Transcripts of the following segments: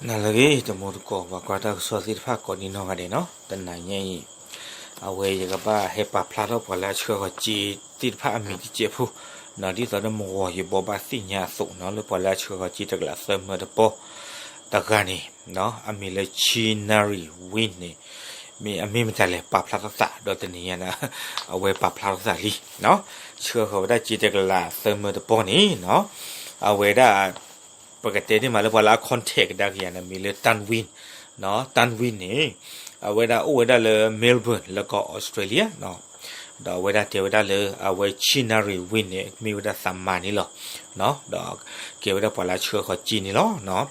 နၤလၢအဂ့ၤ တံၤသကိး ပှၤကွၢ်တၢ်ကစီၣ်သ့ၣ်တဖၣ်ကိးဒံနီၢ်ဂၤဒဲးနီၤ, တနၤညါအံၤ အဝဲယကဘၣ်ဟဲပာ်ဖျါထီၣ်ပှၤလၢအဆှၢဃီၤစ့သ့ၣ်တဖၣ်အမံၤတစဲးဖိ, ဒ်သိးဒီးမုၢ်ဂီၤယဘိးဘၣ်သ့ၣ်ညါအသိးနီၤ လၢပှၤလၢအဆှၢဃီၤစ့တကလးသၢမၢတပီၢ်တဂၤန့ၣ် အမံၤလၢ Chinary Win န့ၣ် မ့ၢ်အမ့ၢ်မတၤလဲၣ် ပာ်ဖျါထီၣ်သး ဒီးတနံၤညါန့ၣ် အဝဲပာ်ဖျါထီၣ်သးလံ ဆှၢဃီၤဝဲဒၣ်စ့တကလးသၢမၢတပီၢ်န့ၣ်နီၤ, အဝဲဒၣ် ပကတဲန့ၢ်မးလၢပှၤလၢအ contact ကဒါက့ၤယၤန့ၣ် မံၤလၢ Tan Win, Tan Win န့ၣ် အဝဲဒၣ်အိၣ်ဝဲဒၣ်လၢ Melbourne လၢကီၢ် Australia ဒီးအဝဲဒၣ်တဲဝဲဒၣ်လၢ အဝဲ Chinary Win န့ၣ် မ့ၢ်ဝဲဒၣ်သးမါန့ၣ်လီၤ. ဒီးကဲဝဲဒၣ်ပှၤလၢအဆှၢဃီၤစ့န့ၣ်လီၤ.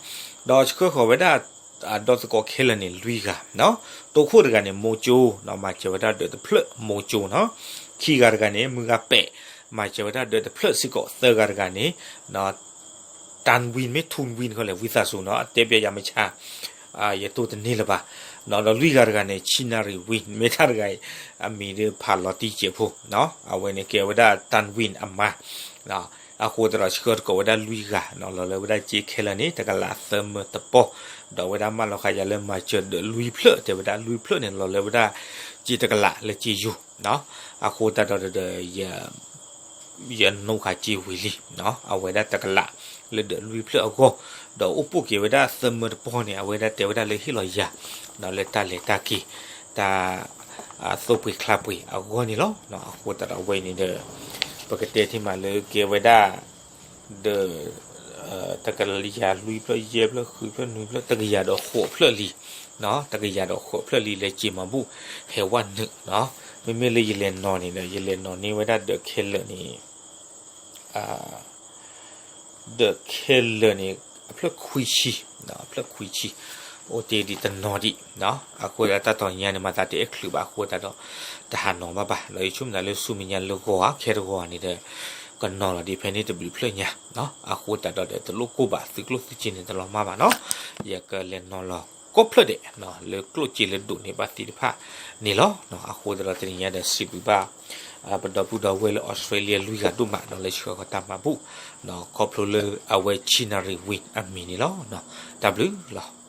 ဒီးဆှၢဃီၤဝဲဒၣ် အဒီသကိးခဲလၢာ်န့ၣ် လွံၢ်ဂၤ, တိခိၣ်တဂၤန့ၣ် မိကၠိ, မၤစၢၤဝဲဒၣ်ဒၢးတဖျၢၣ် မိကၠိနီၤ, ခံဂၤတဂၤန့ၣ် မုၢ်ဂၤပဲာ်, မၤစၢၤဝဲဒၣ်ဒၢးတဖျၢၣ်စ့ၢ်ကီး, သၢဂၤတဂၤန့ၣ် Tan Win မ့ၢ် Tun Win ခီလဲၣ် ဝံသးစူၤနီၤ အတဲပျဲယၤမဆါ ယတိၢ်တန့ၢ်လၢၤဘၣ်, ဒီးလွံၢ်ဂၤတဂၤန့ၣ် Chinary Win မ့ၢ်တၢ်တဂၤအံၤ အမံၤဒုးဖးလီၤတံၢ်စဲးဖိ, အဝဲန့ၣ်ကဲဝဲဒၣ် Tan Win အမါ, အဃိသတးဒီးဆှၢသကိးဝဲဒၣ်လွံၢ်ဂၤ လီၤလၢဝဲဒၣ်စ့ခဲလၢာ်န့ၣ် တကလးသၢမၢတပီၢ်, ဒီးဝဲဒၣ်မၢလီၤဃာ်ယၤလၢမၤစၢၤဒၢးလွံၢ်ဖျၢၣ် တဲဝဲဒၣ်လွံၢ်ဖျၢၣ်န့ၣ် လီၤလၢဝဲဒၣ်စ့တကလးလၢစ့ယိၤ, အဃိသတးဒီး ယနိဃာ်စ့ဝံၤလံ, အဝဲဒၣ်တကလးလၢဒၢးလွံၢ်ဖျၢၣ်အဂီၢ်, ဒီးအိၣ်ပိာ်က့ၤဝဲဒၣ်သၢမၢတပီၢ်န့ၣ် အဝဲဒၣ်တဲဝဲဒၣ်လၢဟ့ၣ်လီၤယၤ လၢတၢ်လဲၤတၢ်က့ၤ တၢ် သိၣ်ပှ့ၤချါပှ့ၤအဂီၢ်န့ၣ်လီၤ. အဃိသတးဒီးအဝဲအံၤန့ၣ်ဒီး ပကတဲထံၣ်မးလၢကဲဝဲဒၣ် ဒီး တကယၤလွံၢ်ဖျၢၣ်ယဲၢ်ဖျၢၣ်ဃုဖျၢၣ်နွံဖျၢၣ် တကယၤဒီးဃိးဖျၢၣ်လံ, တကယၤဒီးဃိးဖျၢၣ်လံ လၢစ့မၤဘူၣ်ဟဲဝဲနုာ်, မ့မ့ၢ်လၢယလဲၤနီၤန့ၣ်ဒီး ယလဲၤနီၤန့ၢ်ဝဲဒၣ်ဒၢးခဲလၢာ်န့ၣ် ဒၢးခဲလၢာ်န့ၣ် အဖျၢၣ်ခွံဆံ, အဖျၢၣ်ခွံဆံ အိၣ်တ့ၢ်ဒံးတနီၤဒံး, အဃိသတးတၢ်တီၤညါန့ၣ် မၤသးတအဲၣ်ချုးဘၣ်အဃိသတးဒီး တဟးနီၤဘၣ်ဘၣ်, ဒီးယဆိကမိၣ်သးလၢဆူမဲာ်ညါလၢဂီၤဧါ ခဲတဂီၤဧါန့ၣ်ဒီး ကနီၤလီၤဒံးဖဲန့ၣ်တဘျုးဖျၢၣ်ညါ, အဃိသတးဒီးတလိၣ်ကိၢ်ဘၣ် သုကျိၣ်သုစ့န့ၣ် တလီၤမၢ်ဘၣ်နီၤ, ယကလဲၤနီၤလီၤကိးဖျၢၣ်ဒဲး လၢကျိၣ်စ့လၢဒိးန့ၢ်ဘၣ်သ့ၣ်တဖၣ်န့ၣ်လီၤ. အဃိသတးဒီးတနံၤညါဒီးစံးဘျုးဘၣ် ပဒီပုၢ်ဒီဝဲၢ်လၢ Australia လွံၢ်ဂၤဒိၣ်မးနီၤ လၢဆှၢဃီၤတၢ်မၤဘူၣ်, ခီဖျိလၢအဝဲ Chinary Win အမံၤန့ၣ်လီၤ. တၢ်ဘျုးလီၤ.